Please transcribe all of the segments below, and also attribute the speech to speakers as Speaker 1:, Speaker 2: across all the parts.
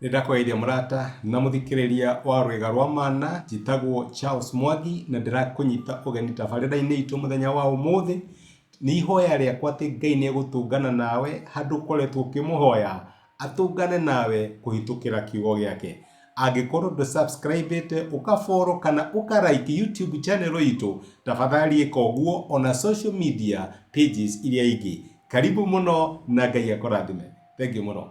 Speaker 1: Nĩ ndakũgeithia mũrata na mũthikĩrĩria wa Rwĩga rwa Mana, njĩtagwo Charles Mwangi na ndĩrakũnyita ũgeni tabarĩra-inĩ itũ mũthenya wa ũmũthĩ. Nĩ ihoya rĩakwa atĩ Ngai nĩ egũtũngana nawe handũ ũkoretwo ũkĩmũhoya, atũngane nawe kũhĩtũkĩra kiugo gĩake. Angĩkorwo ndũ subscribe ĩte, ũka follow kana ũka like YouTube channel itũ, tafadhali ĩka ũguo ona social media pages iria ingĩ. Karibu mũno na Ngai akũrathime. Thengiũ mũno.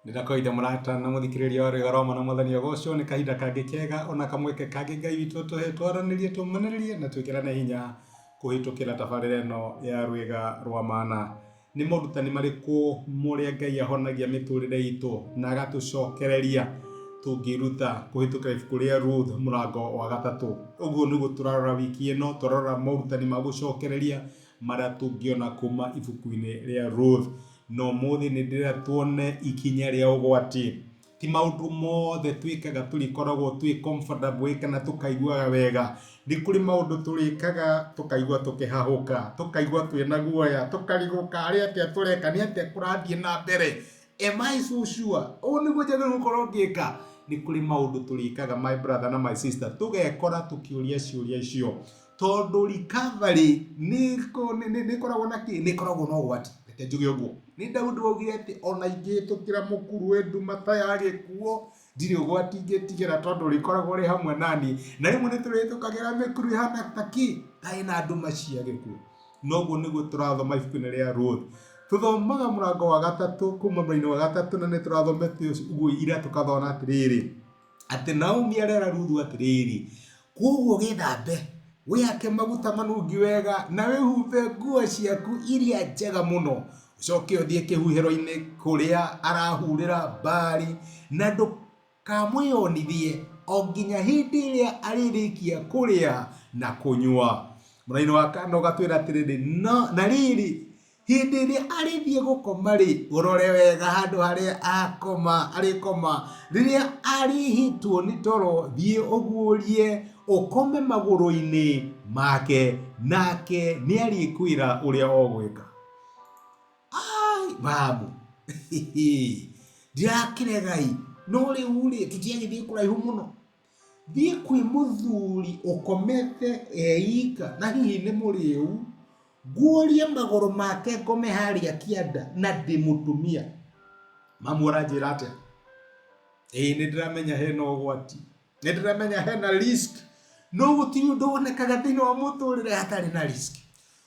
Speaker 1: Nĩndakũgeithia mũrata na mũthikĩrĩria wa Rwĩga rwa Mana Mwathani agocwo nĩ kahinda kangĩ kega ona kamweke kangĩ Ngai witũ atũhe twaranĩrie tũmanĩrĩrie na twĩkĩrane hinya kũhĩtũkĩra tabarĩra ĩno ya Rwĩga rwa Mana. Nĩ morutani marĩkũ morĩa Ngai ahonagia mĩtũrĩre itũ na agatũcokereria tũngĩruta kũhĩtũkĩra ibuku rĩa Ruth mũrango wa gatatũ? Ũguo nĩguo tũrarora wiki ĩno, tũrarora morutani ma gũcokereria marĩa tũngĩona kuma ibuku-inĩ rĩa Ruth. Na ũmũthĩ nĩ ndĩrenda tuone ikinya rĩa ũgwati. Ti maũndũ mothe twĩkaga tũrĩkoragwo twĩ comfortable kana tũkaiguaga wega. Nĩ kũrĩ maũndũ tũrĩkaga tũkaigua tũkĩhahũka, tũkaigua twĩna guoya, tũkarigwo karĩ atĩa tũreka, nĩ atĩa kũrathiĩ na mbere. Am I so sure? Ũũ nĩguo njagĩrĩirwo gũkorwo ngĩka? Nĩ kũrĩ maũndũ tũrĩkaga my brother na my sister, tũgekora tũkĩũria ciũria icio. Tondũ recovery nĩ ĩkoragwo na kĩ? Nĩ ĩkoragwo na ũgwati. Reke njuge ũguo. Nĩ Daudi waugire atĩ ona ingĩhĩtũkĩra mũkuru wĩ nduma ta ya gĩkuũ, ndirĩ ũgwati ingĩtigĩra tondũ ũrĩkoragwo ũrĩ hamwe naniĩ. Na rĩmwe nĩ tũrĩhĩtũkagĩra mĩkuru ĩhana ta kĩ? Ta ĩna nduma cia gĩkuũ. Na ũguo nĩguo tũrathoma ibuku-inĩ rĩa Ruth. Tũthomaga mũrango wa gatatũ kuma mũrainĩ wa gatatũ na nĩ tũrathomete ũguo ira tũkathona atĩrĩrĩ, atĩ Naomi arera Ruthu atĩrĩrĩ, kwoguo gĩthambe, wĩhake maguta manungi wega, na wĩhumbe nguo ciaku iria njega mũno, ũcoke ũthiĩ kĩhuhĩro-inĩ kũrĩa arahurĩra mbaarĩ, na ndũkamwĩyonithie o nginya hĩndĩ ĩrĩa arĩrĩkia kũrĩa na kũnyua. Mũraini wa kana ũgatwĩra atĩrĩrĩ, na rĩrĩ, Hĩndĩ ĩrĩa arĩthiĩ gũkoma-rĩ, ũrore wega handũ harĩa akoma, arĩkoma. Rĩrĩa arĩhĩtwo nĩ toro, thiĩ ũguũrie, ũkome magũrũ-inĩ make, nake nĩarĩkwĩra ũrĩa ũgwĩka. Ai, mamu, ndirakĩrega-ĩ, no rĩu-rĩ, tũtiagĩthiĩ kũraihu mũno. Thiĩ kwĩ mũthuri ũkomete e ika, na hihi nĩ mũrĩu, Nguũrie magũrũ make ngome harĩa kĩanda na ndĩ mũtumia. Mamu ũranjĩra atĩa? Ĩĩ nĩ ndĩramenya hena ũgwati. Nĩ ndĩramenya hena risk. No gũtirĩ ũndũ wonekaga thĩinĩ wa mũtũrĩre hatarĩ na risk.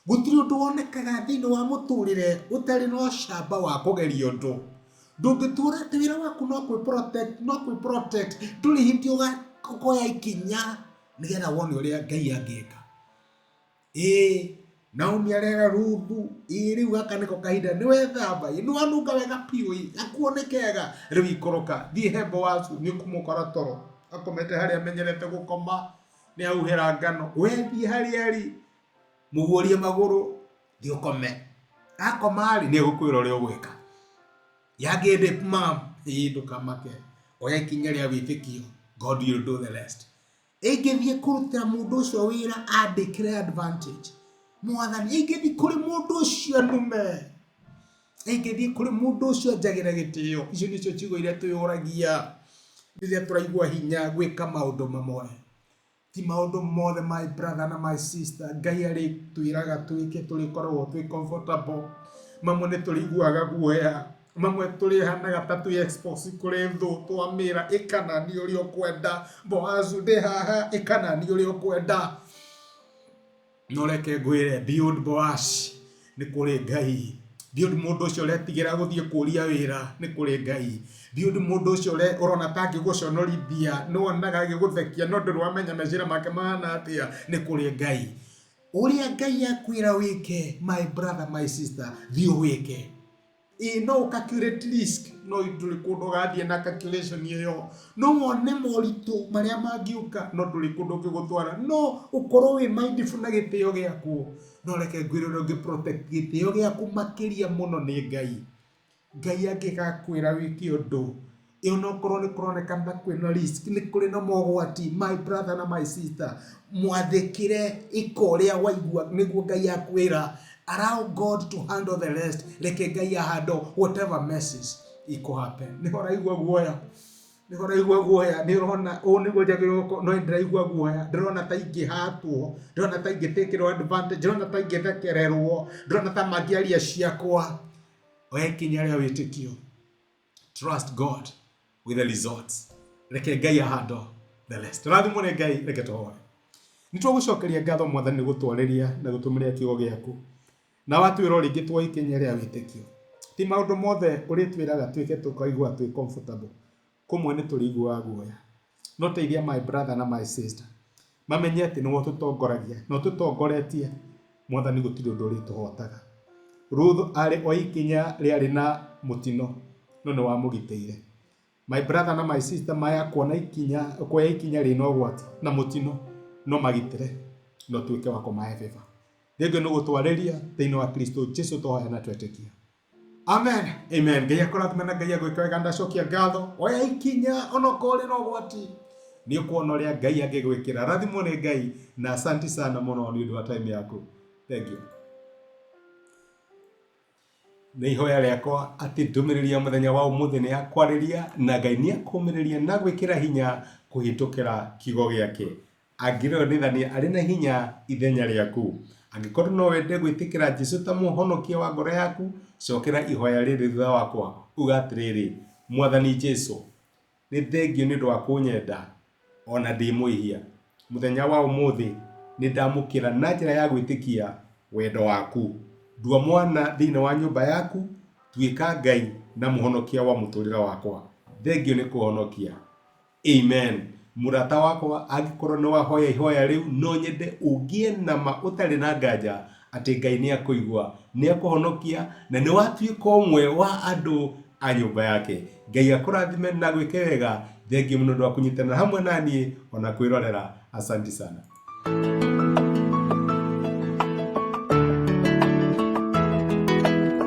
Speaker 1: Gũtirĩ ũndũ wonekaga thĩinĩ wa mũtũrĩre ũtarĩ na ũcamba wa kũgeria ũndũ. Ndũngĩtũra atĩ wĩra waku no kwĩ protect, no kwĩ protect. Ndũrĩ hĩndĩ ũkoya ikinya nĩgetha wone ũrĩa Ngai angĩka. Ĩĩ, Naomi arera Ruthu, ĩĩ rĩu gaka nĩko kahinda nĩ wethamba, ĩĩ nĩ wanunga wega biũ, ĩĩ gakuo nĩ kega, rĩu ikũrũka, thiĩ he Boazu, nĩ ũkũmũkora toro, akomete harĩa amenyerete gũkoma, nĩ ahuhĩra ngano, we thiĩ harĩa arĩ, mũguũrie magũrũ, thiĩ ũkome. Akoma rĩ, nĩ egũkwĩra ũrĩa ũgwĩka. Yangĩndĩ mam, ĩĩ ndũkamake, oya ikinya rĩa wĩtĩkio, God will do the rest. Ingĩthiĩ kũrutĩra mũndũ ũcio wĩra andĩkĩre advantage. Mwathani, ingĩthiĩ kũrĩ mũndũ ũcio nume. Ingĩthiĩ kũrĩ mũndũ ũcio njagĩre gĩtĩo. Icio nĩcio ciugo iria twĩyũragia rĩrĩa tũraigua hinya gwĩka maũndũ mamwe. Ti maũndũ mothe my brother na my sister Ngai arĩtwĩraga twĩke tũrĩkoragwo twĩ comfortable. Mamwe nĩ tũrĩiguaga guoya. Mamwe tũrĩhanaga ta twĩ expose kũrĩ thũ twamĩra ĩka na niĩ ũrĩa ũkwenda Boazu ndĩ haha ĩka na niĩ ũrĩa ũkwenda no reke ngwĩre beyond Boaz nĩ kũrĩ Ngai beyond mũndũ ũcio ũretigĩra gũthiĩ kũria wĩra nĩ kũrĩ Ngai beyond mũndũ ũcio ũrona ta angĩgũconorithia nĩ wonaga agĩgũthekia no ndũrĩ wamenya meciria make mahana atĩa nĩ kũrĩ Ngai ũrĩa Ngai akwĩra wĩke my brother my sister thiĩ wĩke Ĩĩ no ũ calculate risk no ndũrĩ kũndũ ũgathiĩ na calculation ĩyo. No wone moritũ marĩa mangĩũka no ndũrĩ kũndũ ũngĩgũtwara. No ũkorwo wĩ mindful na gĩtĩo gĩaku. No reke ngwĩre ũrĩa ũngĩ protect gĩtĩo gĩaku makĩria mũno nĩ Ngai. Ngai angĩgakwĩra wĩke ũndũ, onokorwo nĩ kũronekana kwĩna risk, nĩ kũrĩ na mogwati, my brother na my sister, mwathĩkĩre, ĩka ũrĩa waigua nĩguo Ngai akwĩra. Allow God to handle the rest. Reke Ngai ahandle whatever messes ikũ happen. Nĩho ũraigua guoya, nĩho ũraigua guoya, nĩ ũrona ũũ nĩguo njagĩrĩirwo gũkorwo, no ndĩraigua guoya, ndĩrona ta ingĩhatwo, ndĩrona ta ingĩtĩkĩrwo advantage, ndĩrona ta ingĩthekererwo, ndĩrona ta mangĩaria ciakwa. Oya ikinya rĩa wĩtĩkio. Trust God with the results. Reke Ngai ahandle the rest. Tũrathimwo nĩ Ngai, reke tũhoe. Nĩ twagũcokeria ngatho Mwathani nĩ gũtwarĩria na gũtũmĩria kiugo gĩaku. Na watwĩra o rĩngĩ tuoe ikinya rĩa wĩtĩkio. Ti maũndũ mothe ũrĩtwĩraga twĩke tũkaigua twĩ comfortable. Kũmwe nĩ tũrĩiguaga guoya. No teithia my brother na my sister mamenye atĩ nĩwe ũtũtongoragia na ũtũtongoretie Mwathani gũtirĩ ũndũ ũrĩtũhotaga. Ruth arĩ o ikinya rĩarĩ na mũtino no nĩ wamũgitĩire. My brother na my sister maya kuona ikinya kuoya ikinya rĩna ũgwati na mũtino no magitĩre na ũtuĩke wa kũmahe favor. Thengiũ nĩ gũtwarĩria thĩinĩ wa Kristo Jesu twahoya na twetĩkia. Amen. Amen. Ngai akũrathime na Ngai agwĩke wega. Ndacokia ngatho. Oya ikinya onokorwo ũrĩ na ũgwati. Nĩ ũkuona ũrĩa Ngai angĩgwĩkĩra. Rathimwo nĩ Ngai na asanti sana mũno nĩ ũndũ wa time yaku. Thank you. Nĩ ihoya rĩakwa atĩ ndũmĩrĩri ya mũthenya wa ũmũthĩ nĩ yakwarĩria na Ngai nĩ akũmĩrĩria na gwĩkĩra hinya kũhĩtũkĩra kiugo gĩake. Angĩrĩonithania arĩ na hinya ithenya rĩaku. Angĩkorwo no wende gwĩtĩkĩra Jesu ta mũhonokia wa ngoro yaku, cokera ihoya rĩrĩ thutha wakwa. Uga atĩrĩrĩ, Mwathani Jesu, nĩ thengiũ nĩ ũndũ wa kũnyenda o na ndĩ mwĩhia. Mũthenya wa ũmũthĩ nĩ ndamũkĩra na njĩra ya gwĩtĩkia wendo waku. Ndua mwana thĩinĩ wa nyũmba yaku, tuĩka Ngai na mũhonokia wa mũtũrĩre wakwa. Thengiũ nĩ kũhonokia. Amen. Mũrata wakwa, angĩkorwo nĩ wahoya ihoya rĩu, no nyende ũgĩe na ma ũtarĩ na nganja atĩ Ngai nĩ akũigua, nĩ akũhonokia, na nĩ watuĩka ũmwe wa andũ a nyũmba yake. Ngai akũrathime na agwĩke wega. Thengiũ mũno nĩ ũndũ wa kũnyitanĩra hamwe na niĩ ona kwĩrorera. Asanti sana.